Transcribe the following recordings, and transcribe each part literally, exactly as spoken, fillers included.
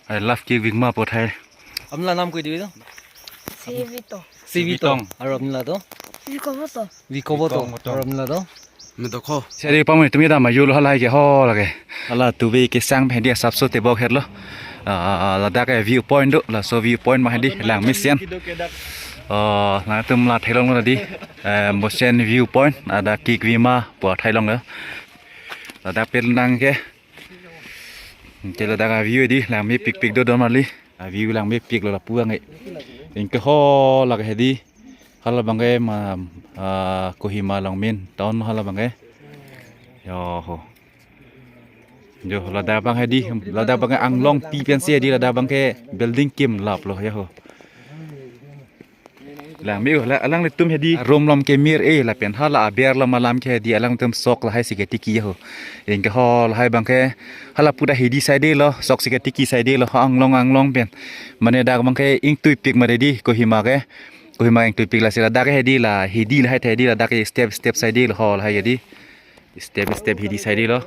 Ai love kik vima po thai. Apni la nam ko di to? Si Vitong. Si Vitong. Vitong. Aru apni la to? Viko Voto. Viko Voto. Viko Voto. Aru apni la to? Medokho. Seri pamwe tumi dam ayu lo halahai ke ho lake. Hala tuve kesang hedi asapso tebok herlo. Ah, ladak ke view point do, laso view point ma hedi Langmesen. Oh, latum la thelong lo di. Eh, Mosen view point, ada kik vima po thailong lo. Ladak pen nang ke. Te ladak a view di, langmepikpik do don mali. A view langmepik lo lapu ange. Anke ho lake hedi. Hala abang ke ma, ah, Kohima Longmin town hala abang ke. Yo ho. Jo, ladak abang hedi, ladak abang ke anglongpi pensi hedi, ladak abang ke building kim lap lo ya ho. Langme la alanglitum hedi room lom kemir e lapen hala aber lom alam ke hedi alangtum sok lahai si ketiki ho. Anke ho lahai abang ke hala pura hedi saide lo, sok si ketiki saide lo, ha anglong anglong pen. Mane dak abang ke ingtuipik mare di Kohima ke. Kohima ingtuipik, lasi ladak ke hedi la hedi lahai hedi ladak ke step step saide lo ho lahai hedi. Step step hedi saide lo.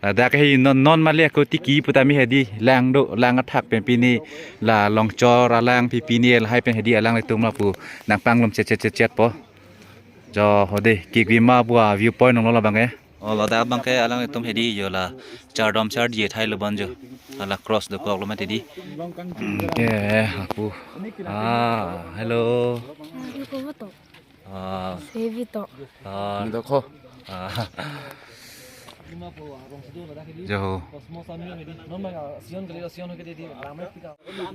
Ladak ke hedi non non mali ako tiki putami hedi lang do, lang athak pen pini la Longchor alang pi pini lahai pen hedi alanglitum lapu nangpanglum chet chet chet chet po. Jo ho de kik vima pu a view point nong lo labang ke. Oh, ladak abang ke alanglitum hedi yo la chardom charji thai lo bon jo. Ala cross dokok lo mati di. Hmm, ke aku. Ah, hello. Viko Voto. Ah, Si Vitong. Ah, Medokho. Ah. Jo.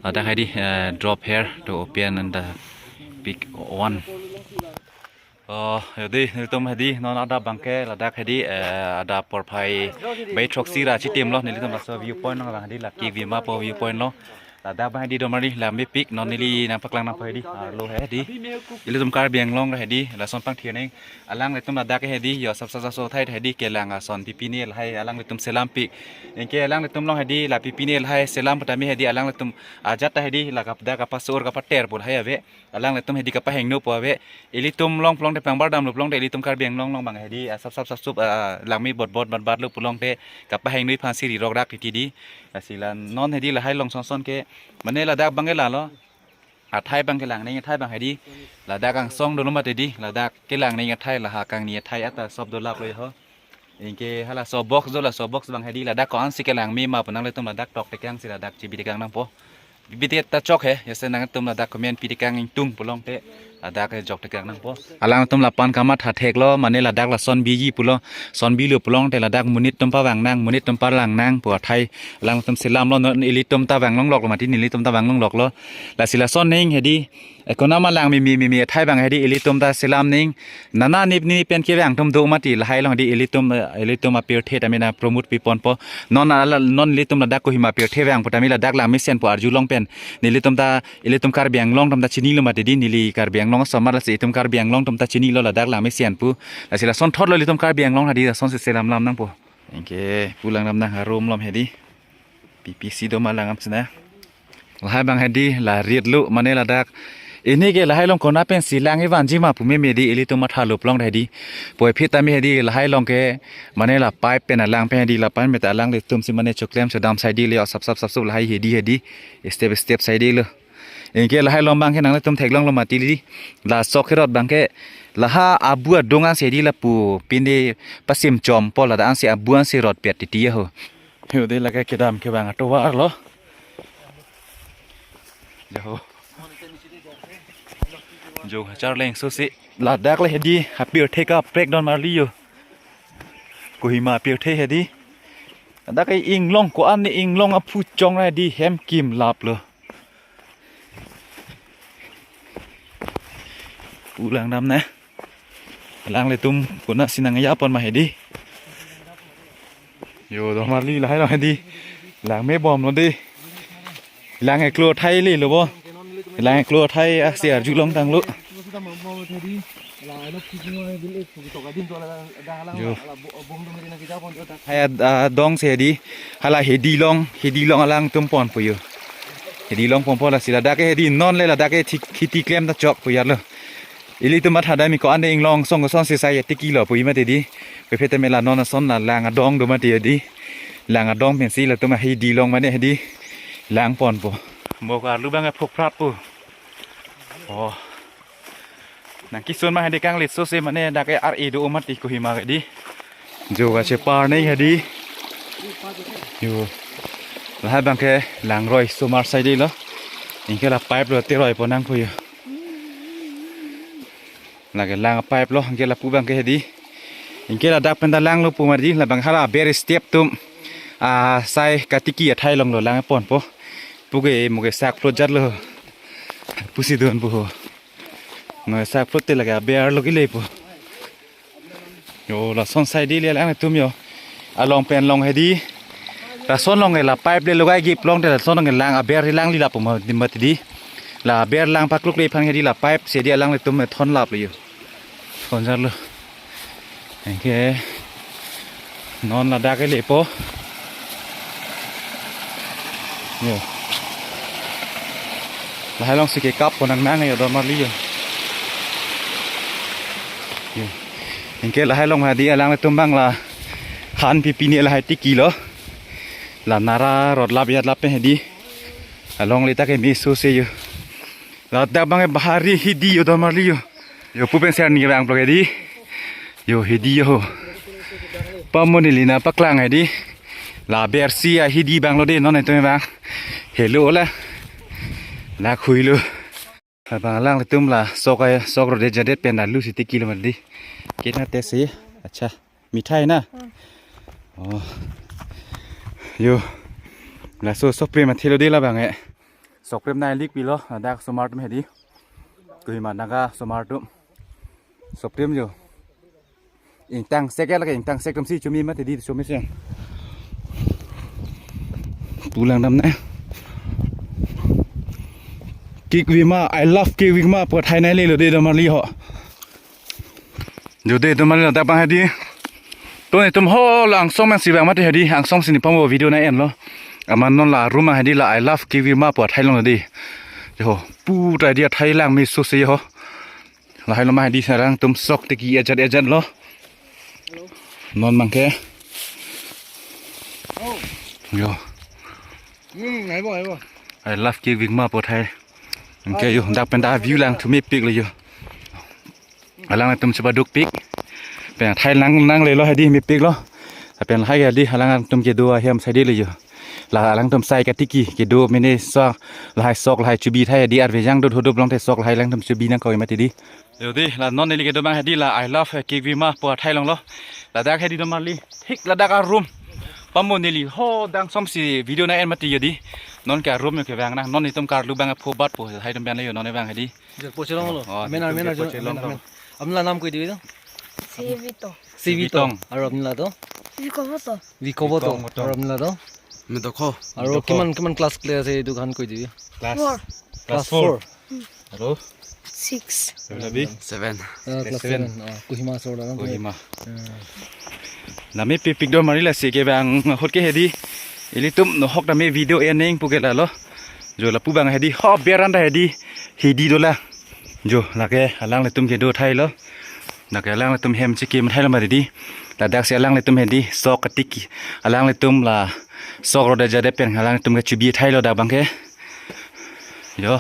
Ladak hedi, eh, drop here to open and the pick one. Oh, jadi nelitum hedi non ada abang ke ladak hedi, eh, ada porphai bai throksi ra chitim lo nelitum laso view point nang hedi la kik vima po view point lo. Ladak abang hedi don mali langmepik non neli nangpaklang nangpo hedi. Arlo hedi. Ilitum Karbi Anglong ra hedi lason pangthir neng. Alanglitum ladak ke hedi yo sap sap sap so thai hedi kelang ason pi pini lahai alanglitum selampik. Anke alanglitum along hedi la pi pini lahai selam putami hedi alanglitum ajat ta hedi la kap dak kapasur kapater pu lahai ave. Alanglitum hedi kapahingno po ave. Ilitum along pulote pangbar damlo pulote ilitum Karbi Anglong along abang hedi asap sap sap sup, ah, langme bot bot bat bat lo pulote kapahingno aphansi rirok rak titi di. Lasi la non hedi lahai along son son ke mane ladak abang ke lalo. Athai abang kelang neng athai abang hedi. Ladak angsong dolo mati di. Ladak kelang neng athai laha kangni athai ata sop dolap lo ho. Anke hala so box do laso box abang hedi ladak ko-an si kelang me ma pu nanglitum ladak tok tekang si ladak chibi tekang nangpo. Bibite ta chok he, jase nangtum ladak comment pi tekang ingtung pulote ladak ke jok tekang nangpo. Alangtum lapan kamatha thek lo, mane ladak lason biji pulo, son bilo pulote ladak monit atum pavang nang, monit atum parlang nang pu athai alangtum selam lo, non ilitum ta vanglong lok lo mati, nelitum ta vanglong lok lo. Lasi lason neng hedi, eh, konama lang mimi mimi athai abang hedi ilitum ta selam neng. Nana nip nip pen kevang atum do mati lahai along hedi ilitum, eh, ilitum apirthe tame nang promote pi ponpo. Non ala, non ilitum ladak Kohima apirthe vang putami ladak Langmesen pu arjulong pen. Nelitum ta, ilitum Karbi Anglong atum ta chinilo mati di, neli Karbi Anglong asomar lasi itum Karbi Anglong atum ta chinilo ladak Langmesen pu. Lasi lason thot lo ilitum Karbi Anglong hedi lason si selam lam nangpo. Anke pulang lam nang harum lom hedi. Pi pi si do ma lang am sina. Lahai abang hedi la rit lo mane ladak. Ini ke lahai along kona pensi lang ivan jima pu meme di ilitum matha lo pulote hedi. Puvoiphit tame hedi lahai along ke mane la pipe pen alang pen hedi la pipe meta alanglitum si mane choklem chodam saide lo sap sap sap sup lahai hedi hedi. Step step saide lo. Anke lahai along abang ke nanglitum theklong lo mati di. La sok herot abang ke laha abu adung ansi hedi lapu pinde pasim chompo ladak ansi abu ansi rot pet titi ho. Yo de lake kedam kevang atovar lo. Jo. Jo charleng so si ladak le hedi apirthe kaprek don marli yo. Kohima apirthe hedi. Ladak ke inglong ko-an ne inglong aphu chong ra hedi hem kim lap lo. Pulang dam na. Alanglitum kona si nang yapon ma hedi. Yo, don marli lahai along hedi. Lang me bom lo de. Lang eklo thai le lo bo. Lang eklo thai asi arjulong tanglo. Jo. Hai ad-, adong si hedi. Hala hedi along, hedi along alangtum ponpo yo. Hedi along ponpo lasi ladak ke hedi non le ladak ke thik khiti klem ta chok pu yar lo. Ilitum matha dami ko-an ne inglong song song si sai tiki lo pu ima te di. Puvoiphit tame la non ason la lang adong do mati di. Lang adong pensi latum hedi along mane hedi. Lang ponpo. Mo karlu abang ke phukphrat po. Oh. Nangkesun ma hedi kanglit sose mane dak ke ar-e do mati Kohima ke di. Jo kachepar nei hedi. Yo. Lahai abang ke langroi osomar saidelo. Anke la pipe lo teroi po nangpo yo. Lake lang pipe lo, anke lapu abang ke hedi. Anke ladak pen ta langlo pu mati, labang hala aber step atum. Ah, sai katiki athai along lo lang ponpo. Puke mo ke sak plot jatlo. Pusi dunpo ho. Mo sak plot te lake aber lo kelepo. Yo, lason saidele alanglitum yo. Along pen along hedi. Lason along ke la pipe le logai gip long te lason along ke lang aber langli lapu mati di. La aber lang paklukle aphan hedi la pipe sedi alanglitum thon laplo yo. Thon jatlo. Anke non ladak kelepo. Yo. Lahai alongsi kekap po nangnang yo don marli yo. Yo. Anke lahai along hedi alanglitum abang la han pipi ne lahai tiki lo. La nara rot lap yat lap pen hedi. Alongle ta keme sose yo. Ladak abang ke bahari hidi yo don marli yo. Yo pu pen ser ni abang plok hedi. Yo hidi yo ho. Pamo neli nangpaklang hedi. La bersi ahidi abang lo de non itum abang. Helo la. La khuilo. Labang alanglitum la sok ai sok rodet jadet pen lalu siti kilo mati. Kitna test hai? Acha. Mithai na? Hmm. Oh. Yo. Laso sokprem athelo de labang e. Sokprem nai lik pilo. Ladak osomar atum hedi. Kohima naga osomar atum. Sokprem yo. Ingtang sek ya lake ingtang sek atumsi chumi mati di chumi sen. Pulang dam na. Kik Vima, I love Kik Vima pu athai nai lelo de don marli ho. Yo de don marli ladak abang hedi. To netum ho la angsong man si abang mati hedi, angsong si ne pamo video nang enlo. Amat non la room hedi la I love Kik Vima pu athai along hedi. Yo ho, pu ta hedi athai langme sose ho. Lahai lo ma hedi sarang atum sok tiki ajat ajat lo. Non abang ke. Yo. Hmm, aibo, aibo. I love Kik Vima pu athai. Anke yo, dak pen ta view lang thu mepik lo yo. Alanglitum chepadukpik. Pen athai lang nanglelo hedi mepik lo. Lapen lahai ke hedi alangtum kedo ahem saidelo yo. La alangtum sai katiki kedo mene sok lahai sok lahai chubi athai hedi arve jang dot hodop long te sok lahai alangtum chubi nangkok mati di. Yo di, la non neli kedo abang hedi la I love Kik Vima pu athai along lo. Ladak hedi don marli. Thik ladak a room. Pamo neli ho dang somsi video nang en mati yo di. Non ke a room yo kevang nang. Non itum karlu abang phobat po. Lahai atum pen yo non abang hedi. Jor pochilong lo. Oh, amen, amen, jor pochilong lo. Amen. Apni la nam koi di to? Sivito. Sivito. Sivitong. Aro apni la to? Vikovoto. Vikovoto. Vikovoto. Aro apni la to? Medokho. Aro medokho. Kiman, kiman class, class e dukan koi di? Class. Four. Class four. Class four. Aro? Six. Aro labi? Seven. Ah, class seven. Class seven. Ah, Kohima so la. Kohima. Ah. La mepik don marli lasi kevang ahut ke hedi. Ilitum nohok ta me video ening pu ke lalo. Jo lapu abang hedi ho beran ta hedi. Hidi dola. Jo lake alanglitum kedo athai lo. Lake alanglitum hem chikim athai lo mati di. Ladaksi alanglitum hedi sok katiki. Alanglitum la sok rodet jadet pen alanglitum kechubi athai lo dak abang ke. Yo.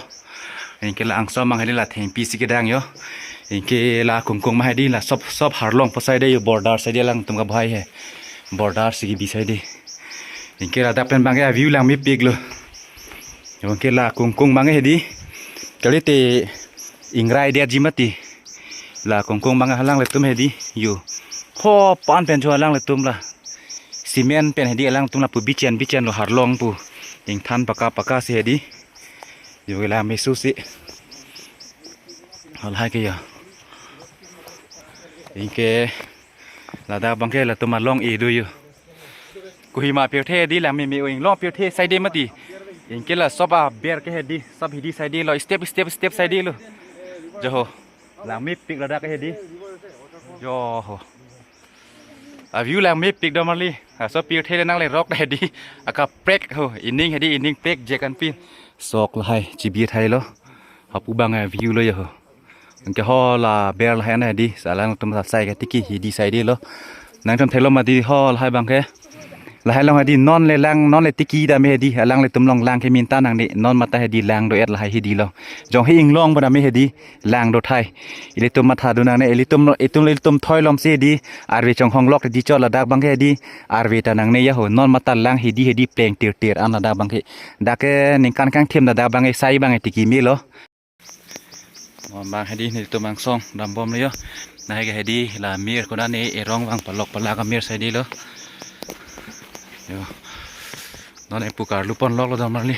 Anke la angsong abang hedi la thengpi si kedang yo. Anke la kungkung ma hedi la sop sop harlong po saide yo border saide alangtum kabahai he. Border si kebi saide. Anke ladak pen abang ke view lang mepik lo. Yo anke la kungkung abang hedi. Kalite ingrai dia ji mati. La kungkung abang alanglitum hedi. Yo. Ho pan pen jo alanglitum la. Cement pen hedi alangtum lapu bichen bichen lo harlong pu. Ingthan paka paka si hedi. Yo la mesu si. Halahai ke yo. Anke ladak abang ke latum along e do yo. Kohima pirthe di lang meme o inglong pirthe saide mati. Anke la sop aber ke hedi, sop hidi saide lo, step, step, step saide lo. Jo ho. Lang mepik ladak ke hedi. Jo ho. A view lang mepik don marli. Laso pirthe le nangle rok ta hedi. Akaprek ho. Ining hedi ining prek je kan pi. Sok lahai chibi athai lo. Hapu abang a view lo yo ho. Anke ho la aber lahai na hedi. Sa alangtum sa sai katiki hidi saide lo. Nangtum thelo mati ho lahai abang ke. Lahai along hedi non le lang, non le tiki dam hedi, alanglitum along lang keminta nangne, non matha hedi lang do-et lahai hedi along. Jong he inglong ba dam hedi lang do thai. Ilitum matha do nangne, ilitum, itum ilitum thoi lom si hedi, arve chonghong lok hedi chot ladak abangke hedi, arve ta nangne ya ho, non matha lang hedi hedi pleng tir tir an ladak abangke. Dak ke ningkan kangthim ladak abangke sai abangke tiki melo. Mo abang hedi netum angsong dambom lo yo. Lahai ke hedi la mir koda ne erong vang palok palak amir sai hedi lo. Yo. Non epu karlu pon lok lo dam marli.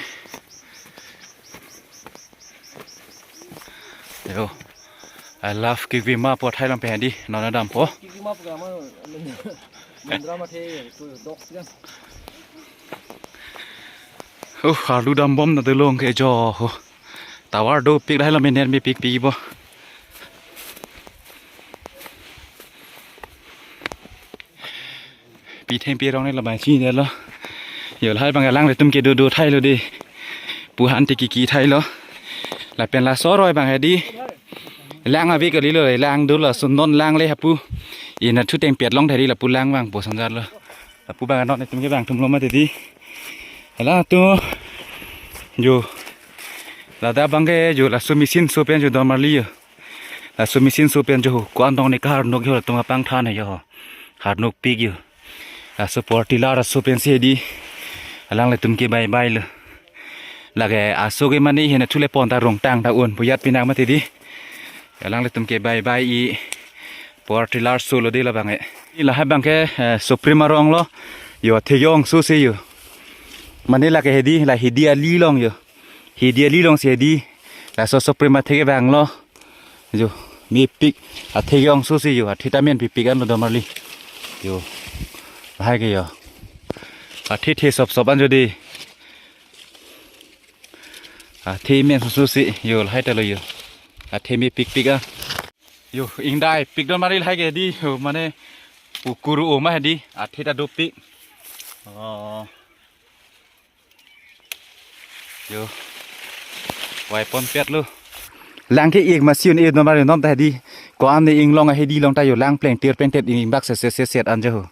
Yo. I love Kikwima pu athai along pen hedi. Non dampo. Kikwima pu kama Mundra mathe to dok sian. Uh, karlu dambom na dolong ke jo ho. Tovar dopik lahai lo miner mepik pik bo. Pi thengpi rong ne la bai si ne lo. Yo lahai abang alanglitum ke do do thai lo di. Pu han tiki ki thai lo. Lapen laso aroi abang hedi. Lang ave kali lo, lang do laso non lang le hapu. Ina thu teng pet long thari lapu lang vangpo sanjar lo. Lapu abang non netum ke vang thum lo mati di. Hala tu. Yo. Ladak abangke yo laso machine so pen yo dam marli yo. Laso machine so pen yo ko-an tong ne kahar nok yo latum apangthan yo. Har nok pik yo. Laso power tiller aso pen si hedi. Alanglitum ke bye bye lo. Lake aso ke mane hena thule pon ta rong tang ta un puyat pinak mati di. Alanglitum ke bye bye i power tiller so lo di labang e. Lahai abangke, eh, Supreme arong lo. Yo athe ke ongso si yo. Mane lake hedi, la hedi ali along yo. Hedi ali along si hedi. Laso Supreme athe ke vang lo. Yo, mepik. Athe ke ongso si yo. Athe ta men pipik an lo dam marli. Yo. Lahai ke yo. Athe the sop sop an jo di. Athe men so si yo lahai ta lo yo. Athe mepik pik an. Yo, ingdai pik dam marli lahai ke di. Yo, mane ukur o ma hedi. Athe ta dopik. Oh. Yo. Vai pon pet lo. Lang ke ik machine e dam marli non ta hedi. Ko-an ne inglong ahedi along ta yo lang pleng tir pleng tet ingbak se se se set an jo ho.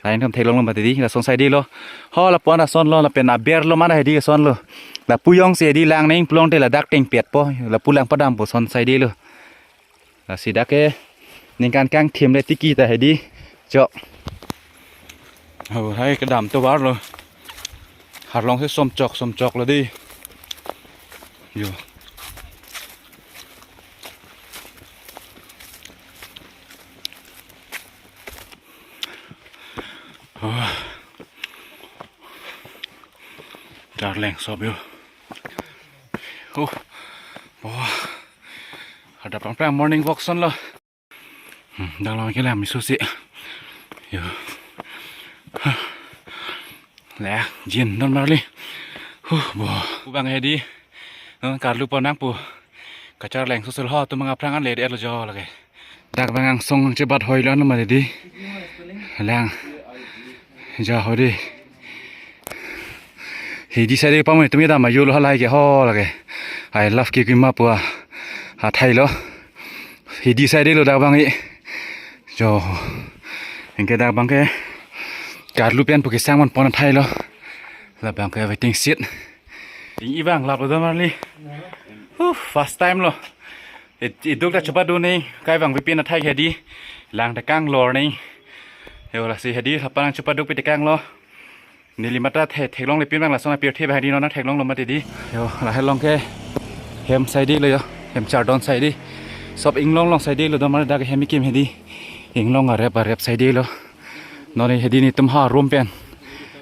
Lain kam theklong lo mati di, lason sai hedi lo. Ho lapu an lason lo, lapen aber lo mana hedi lason lo. Lapu jongsi hedi lang neng pulote ladak teng pet po, lapu lang padampo son sai hedi lo. Lasi dak ke ningkan kangthim le tiki ta hedi. Chok. Ho, hai kedam tovar lo. Arlong si somchok, somchok lo di. Yo. Oh. Darleng sop yo. Oh. Oh. Ada pang pang morning walk son lo. Hmm, dang long ke lam miso si. Yo. Le, jin non marli. Huh, bo. Pu abang hedi. Non karlu pon nangpo. Kacharleng so sel ho tu manga phrang an le de lo jo lake. Dak abang angsong chebat hoi lo an mati di. Lang. Ja ho di. Hedi sai hedi pamoi tumi dam ayo lo halai ke ho lake. I love Kikwima pu athai lo. Hedi sai hedi lo dak abang e. Jo. Anke dak abangke karlu pen pu kesang man pon athai lo. Labang ke waiting shed. Ing i vang lap lo dam marli. Huh, first time lo. It, iduk ta chepadun ne, kai vang vipin athai hedi. Lang tekang lor ne. Yo lasi hedi, hapa lang chepaduk pi tekang lo. Neli matha the, theklongle pin abang lason apirthe abang hedi non theklong lo mati di. Yo, lahai along ke hem sai hedi lo yo. Hem chardon sai hedi. Sop inglong long sai hedi lo dam marli dak hem ikim hedi. Inglong arep arep sai hedi lo. Non hedi netum ha room pen.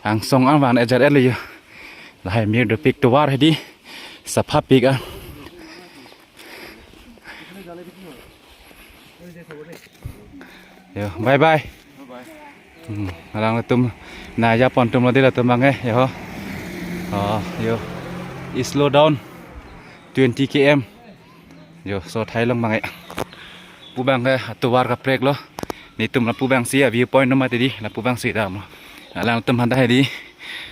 Angsong an van ejar et lo yo. Lahai mir dopik tovar hedi. Sapha pik an. Yo, bye bye. Hmm, alangtum na ja pon tum lo di latum abang e, yo. Oh, yo. Slow down twenty K M. Yo, so thai long abang e. Pu abang e, atovar kaprek lo. Netum lapu abang si a view point lo mati di, lapu abang si dam lo. Alangtum aphan ta hedi.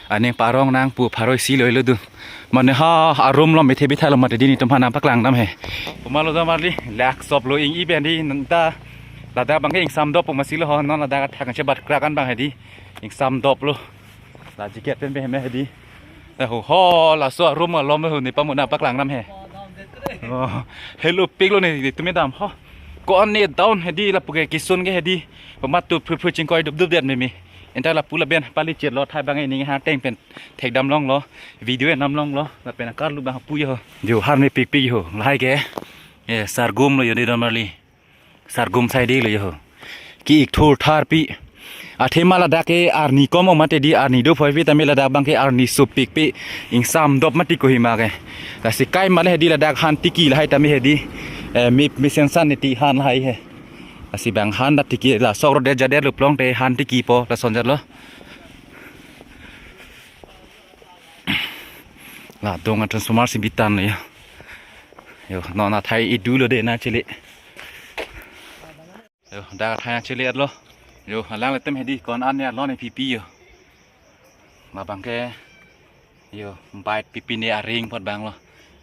Aning parong nang pu pharo isi lo lo dun. Mane ha arum lo mithe bitha lo mati di netum aphan nangpaklang dam he. Puma lo dam marli lak sop lo ing i pen di nang ta ladak abang ke ingsam dop puma si lo ho non ladak athak chebat krak an abang hedi. Ingsam dop lo. La jacket pen pen heme hedi. Ho, ho, laso a-room along ho, ne pamona paklang nam he. Oh, helo piklo ne, ne tumi dam ho. Ko-an ne down hedi lapu ke kisun ke hedi. Pamatu phru phru chingkoi dup dup det meme. Enta lapu lapen pali chet lo thai bang ini ha teng pen thekdam longlo. Video enam longlo. Lapen karlu bang pu yo. Jo har me pikpik ho. Lahai ke. Eh, sargum lo yo de don marli. Sargum sai di lo yo. Ki ik thur thar pi. Athema ladak ke arni kom o mate di arni do phoi pi tame ladak bang ke arni supik pi. Ingsam dop mati kohima ke. Lasi kai male hedi ladak han tiki lahai tame hedi. Eh, mip mesen san niti han lahai he. Lasi bang han da tiki la sok rode jader luplong te han tiki po lason jat lo. La dong a-transformer si bitan lo yo. Yo, non athai idu lo de na chili. Yo, dak athai chili lo. Yo, alanglitum hedi ko-an ne alon pipi yo. Ma bang ke yo, bait pipi ne aring pot bang lo.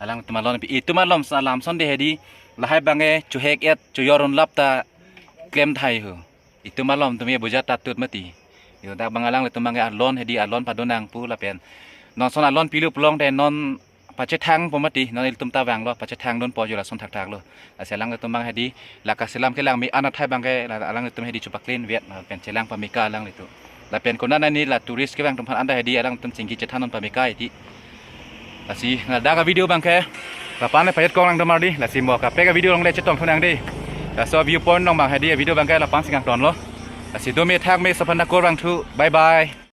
Alanglitum alon pi itum alom sa lam son de hedi. Lahai bang ke chuhek et chuyor un lap ta klem thai ho. Itum alom tumi buja tatut mati. Yo dak bang alanglitum bang ke alon hedi alon padonang pu lapen. Non son alon pilu pulote non pachethang po mati, non ilitum ta vanglo, pachethang dun po yo lason thakthak lo. Lasi alanglitum bang hedi, la kaselam kelang me-an athai bang ke, la alanglitum hedi chupaklen vet, lapen chelang pameka alanglitum. Lapen konat ani la tourist kevang atum aphan anta hedi alanglitum chingki chethan non pameka iti. Lasi, na dak a-video bang ke, lapu-an le payet kong lang do marli, lasi mo kaprek a-video along le chetong thunang de. Laso viewpoint along bang hedi a-video bang ke lapu-an si kangton lo. Lasi do me thak me sopan da kor bang thu, bye bye.